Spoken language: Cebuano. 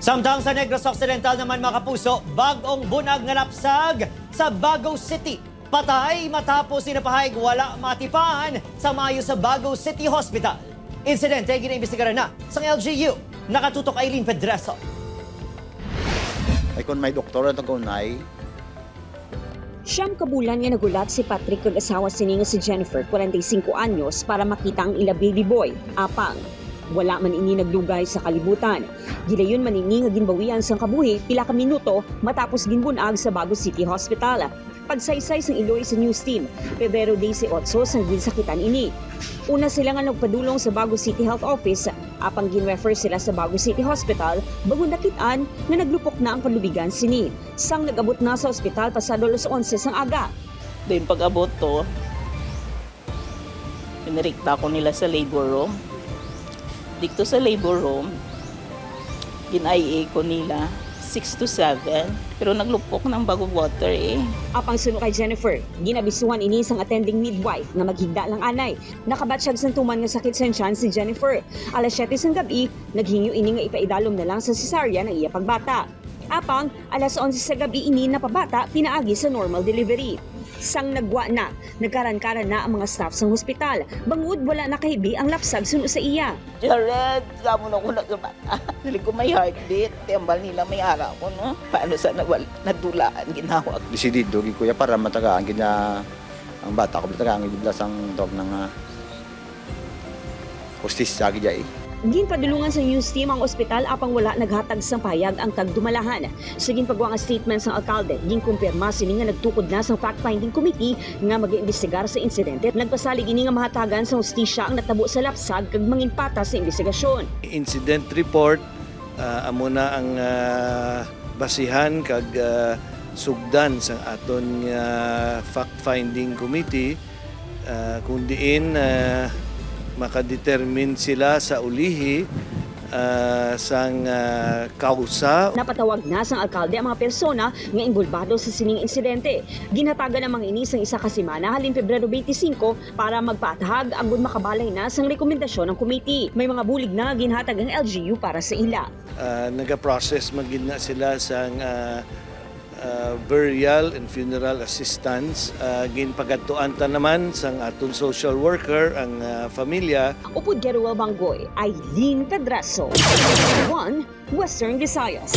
Samtang sa Negros Occidental naman, mga kapuso, bagong bunag nga lapsag sa Bago City. Patay matapos sinapahayag wala matipan sa mayo sa Bago City Hospital. Insidente ginaimbestigaran na sa LGU. Nakatutok Eileen Pedreso. Ay kung may doktor at kunay. 9 ka bulan nga nagulat si Patrick kag asawa sini nga si Jennifer, 45 anyos, para makita ang ila baby boy, apang wala man ini naglugay sa kalibutan. Gilayon man ini nga ginbawian sang kabuhi pila ka minuto matapos ginbunag sa Bago City Hospital. Pagsaysay sang iloy sa news team, Pebrero 18 sang ginsakitan ini. Una sila nga nagpadulong sa Bago City Health Office, apang ginrefer sila sa Bago City Hospital bago nakitaan nga naglupok na ang palubigan sini. Sang nag-abot na sa ospital pasado alas 11 sang aga. Then pag-abot to, pinirekta ko nila sa labor room. Dito sa labor room, gin-IA ko nila 6 to 7. Pero naglupok ng bago water eh. Apang suno kay Jennifer, ginabisuhan ini sang attending midwife nga maghigda lang anay. Nakabatsyag sang tuman nga sakit sa tiyan si Jennifer. Alas 7 sang gabi, naghingyo ini nga ipaidalom na lang sa cesarean ang iya pagbata. Apang alas 11 sa gabi ini napabata pinaagi sa normal delivery. Sang nagwa na, nagkaran-karan na ang mga staff sang hospital. Bangod wala na kahibi ang lapsag suno sa iya. Jared, kamo na ko nagabata. Dili ko may heartbeat. Tiambal nila may ara ko, no? Paano sa nawal, nadulaan, ginawag. Desidido gid kuya para matagaan gid na ang bata ko, matagaan gid ang dog ng hustisya gid ay. Ginpadulungan sa news team ang ospital apang wala naghatag sang pahayag ang tagdumalahan. Sa ginpagwa nga statement sang alkalde, ginkumpirma sini nga nagtukod na sang fact-finding committee nga mag-iimbestigar sa insidente. Nagpasalig ini nga mahatagan sa hustisya ang natabo sa lapsag kag mangin patas sa investigasyon. Incident report amo na ang basihan kag sugdan sa aton nga fact-finding committee kung diin makadetermine sila sa ulihi sang kausa. Napatawag na sang alkalde ang mga persona nga involbado sa sining insidente. Ginhatagan ang mga ini sang 1 ka semana halin Pebrero 25 para magpaatahag agud makabalay na sang rekomendasyon ng committee. May mga bulig na ginhatag ang LGU para sa ila. Naga-process magid na sila sang burial and funeral assistance. Ginpagadtuan ta naman sang aton social worker ang familia. Upod Geruel Banggoy, Eileen Pedraso. 1 Western Visayas.